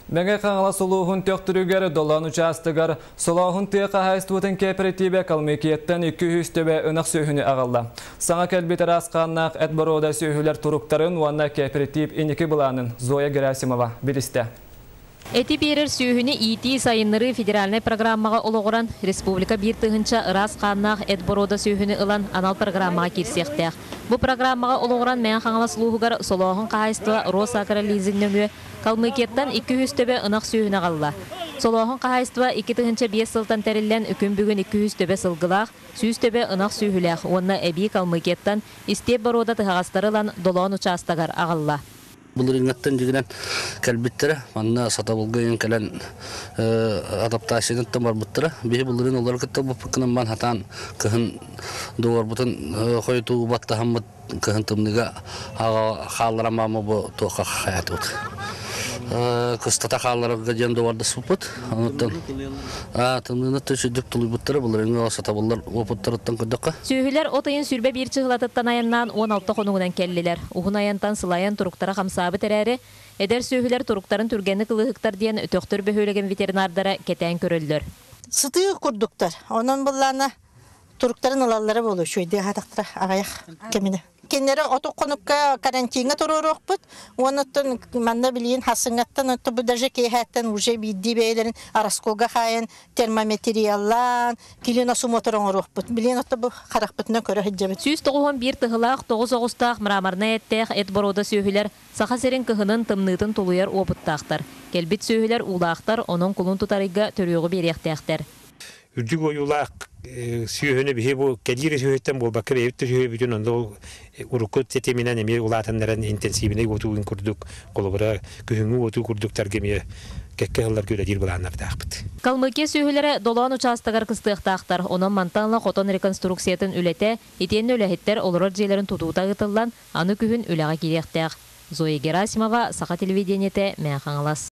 Мэҥэ Хаҥалас улууһун Төхтүрүгэр Долоон учаастагар Солооһун тыа хаһаайыстыбатын кээпэрэтиибэ Калмыкияттан 200 төбө ынах сүөһүнү аҕалла. Саҥа кэлбит ыраас хааннаах эт боруода сүөһүлэр туруктарын уонна кээпэрэтиип инники былаанын Зоя Герасимова билистэ. Эти биэрэр сүөһүнү иитии сайыннарыы федеральнай программаҕа олоҕуран, республика 1000 ыраас хааннаах эт боруода сүөһүнү ылан анал программаҕа киирсиэхтээх. Бу программаҕа олоҕуран Мэҥэ Хаҥалас улууһугар Солооһун хаһаайыстыба Росагролизинг нөҥүө Калмыкияттан 200 төбө ынах сүөһүнү аҕалла. Солооһун хаһаайыстыба 2005 сылтан тэриллэн күн бүгүн 200 төбө сылгылаах, 100 төбө ынах сүөһүлээх уонна эбии Калмыкияттан истиэп боруода тыһаҕастары ылан Долоон учаастагар аҕалла. Былырыыҥҥаттан дьигинэн кэлбиттэрэ. Манна сатабылга иһин кэлэн адаптацияныттан барбыттара. Биһи былырыын олору кытта буппуккунан ман хатаан кыһын дуорбутун хойутуу баттаһаммыт кыһын тымныыга хаалларан маама бу туохха хаятыбыт. Кыстата хаалларарга диэн дуордаспыппыт. Онуттан тымныыны сүрдүк тулуйбуттара былырыыҥҥы сатабыллар опыттарыттан көрдөххө. Сүөһүлэр от ыйын 21 чыһылатыттан айаннаан 16 хонугунан кэллилэр. Уһун айантан сылайан туруктара хамсаабыт эрээри, эдэр сүөһүлэр туруктарын түргэнник ылыһыктар диэн Төхтүр бөһүөлэгин ветеринардара кэтээн көрөллөр. Сытыы курдуктар. Онон буллаана туруктарын ылаллара буолуо үчүгэйдик аһатахтара аҕыйах кэминэ. Кинилэри оту хонукка карантиҥҥа туруоруохпут. Уонуттан манна билигин хасыҥҥаттан бу даже киэһээттэн уже биирдии бэйэлэрин арасколга хаайан термометриялаан килин осмотр оҥоруохпут. Билигин отто бу харахпытынан көрө сылдьабыт. 191 тыһылаах, 9 оҕустаах мраморнай эттээх эт боруода сүөһүлэр Саха сирин кыһынын тымныытын тулуйар уопуттаахтар. Кэлбит сүөһүлэр уулаахтар, онон кулун тутарыйга төрүөҕү биэриэхтээхтэр. Үрдүк ойуулаах сүөһүнү биһи бу кэлиир сүөһүттэн буолбакка бэйэбит да сүөһүбүтүн онно урукку тэтиминэн эмиэ улаатыннаран интенсивнэй уотуугун курдук холобура күһүҥҥү уотуу курдуктарга эмиэ кэккэ сылларга үлэлиир былааннардаахпыт. Калмыкия сүөһүлэрэ Долоон учаастагар кыстыахтаахтар. Онон мантан ыла хотон реконструкциятын үлэтэ, итиэннэ үлэһиттэр олорор дьиэлэрин тутуута ыытыллан, аны күһүн үлэҕэ киириэхтээх. Зоя Герасимова, Саха телевидениетэ, Мэҥэ Хаҥалас.